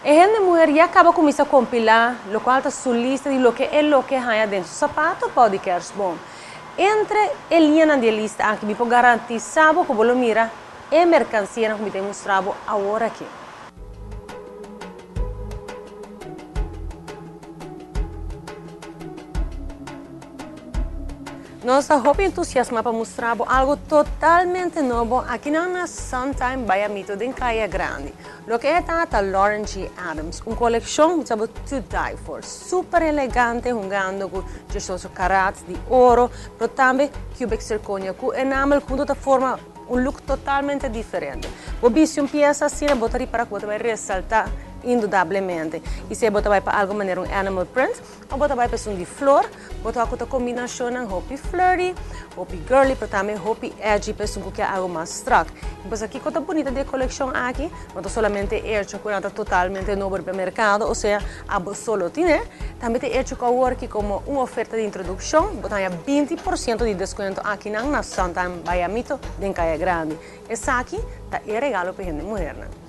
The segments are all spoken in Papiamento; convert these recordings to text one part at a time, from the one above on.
E hende muher ya caba cuminsa compila locual ta su lista di loke e lo ke haya den su sapato pao di kerstboom. Entre e liñanan di e lista aki mi por garantisa bo cu bo lo mira e mercancianan cu mi ta mustra bo awor aki. Nos ta hopi entusiasma pa mustra bo algo totalmente nobo akinan na Suntime by Amito den Caya Grandi. Loke e ta ta Lauren G. Adams, un kolekshon ku ta bo to die for. Super elegante hungando ku diesocho karats di oro, pero tambe cubic zirconia ku enamel hunto ta forma un look totalmente diferente. Bo bisti un piesa asina bo ta ripara ku bo ta bai resalta indudablemente. I si bo ta bai pa algo manera un animal print o bo ta bai pa esun di flor, Bo ta ku ta kombinashonnan hopi flirty, hopi girly, pero tambe hopi edgy pa esun ku ke algu mas strak. I pasobra kiko ta bunita di e kolekshon aki, no ta solamente e echo ku nan ta totalmente nobo riba e merkado, osea abo so lo tine, tambe ta e echo ku awor ki komo un oferta di introdukshon bo ta haña 20% di deskuento akinan na Suntime by Amito den Kaya Grandi. Esaki ta e regalo pa e hende muhernan.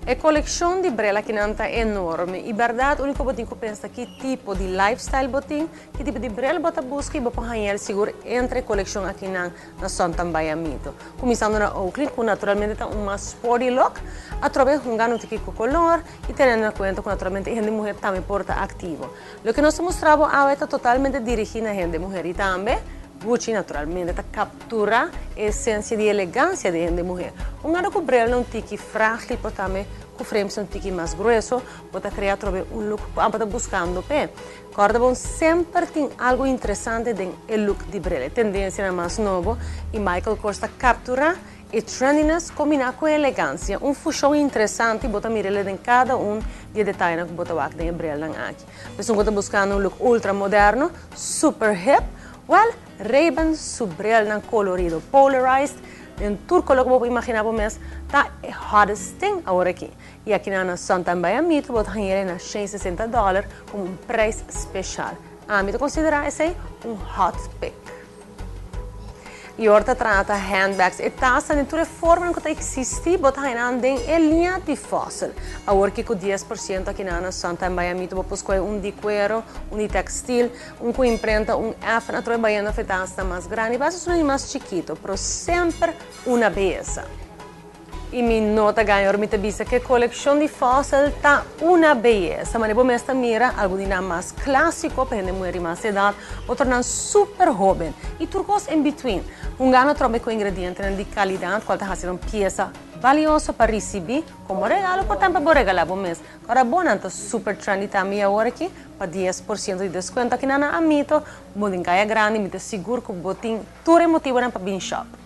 E kolekshon di brel akinan ta enorme i bèrdat úniko bo tin ku pensa ki tipo di lifestyle bo tin, ki tipo di brel bo ta buska i bo por haña el sigur entre e kolekshon akinan na Suntan by Amito. Kuminsando na Oakley ku naturalmente ta un mas sporty look, atrobe hunga no tiki ku kolor i teniendo na kuenta ku naturalmente e hende muher tambe por ta aktivo. Loke nos ta mustra bo awe ta totalmente dirigí na hende muher i tambe Gucci naturalmente ta kapturá e esensia di elegansia di hende muhé. Un ora ku brelnan un tiki frágil por tambe ku frames un tiki mas grueso, bo ta krea atrobe un look ku abo ta buskando p'e. Kòrda bon semper tin algu interesante den e look di brel. E tendensianan mas nobo i Michael Kors ta kapturá e trendiness kombiná ku e elegansia. Un fushon interesante i bo ta mir'el den kada un di e detayenan ku bo ta wak den e brelnan aki. Esun ku ta buskando un look ultra moderno, super hip, Wel, Ray-Ban su brelnan colorido polarized den tur color cu bo por imagina bo mes ta e hottest thing awor aki. Y aki nan na Suntan by Amito bo ta haña na 160 dollar como un prijs special. Ami ta considera esey un hot pick. Y ora ta trata handbags, e tasnan den tur e formanan cu ta existi, bo ta haña nan den e liña di Fossil. Awor ki cu 10% aki nan na Suntan by Amito bo por scoge un di cuero, un di textil, Un cu imprenta un F na troe bayendo of e tas ta mas grandi, basta su di mas chikito, pero semper una beyesa. Y mi no ta gaña ora mi ta bisa cu e coleccion di Fossil ta una beyesa. Manera bo mes ta mira, algun di nan mas clasico pa hende muher di mas edad, otronan super hoben y tur cos in between. Hungando atrobe cu ingredientenan di calidad cual ta haci nan pieza valioso pa ricibi como regalo por tambe bo regala bo mes. Ora bo nan ta super trendy tambe y awor aki pa 10% di descuento aki na na Amito, bo den Kaya Grandi mi ta sigur cu bo tin tur e motibonan pa bin shop.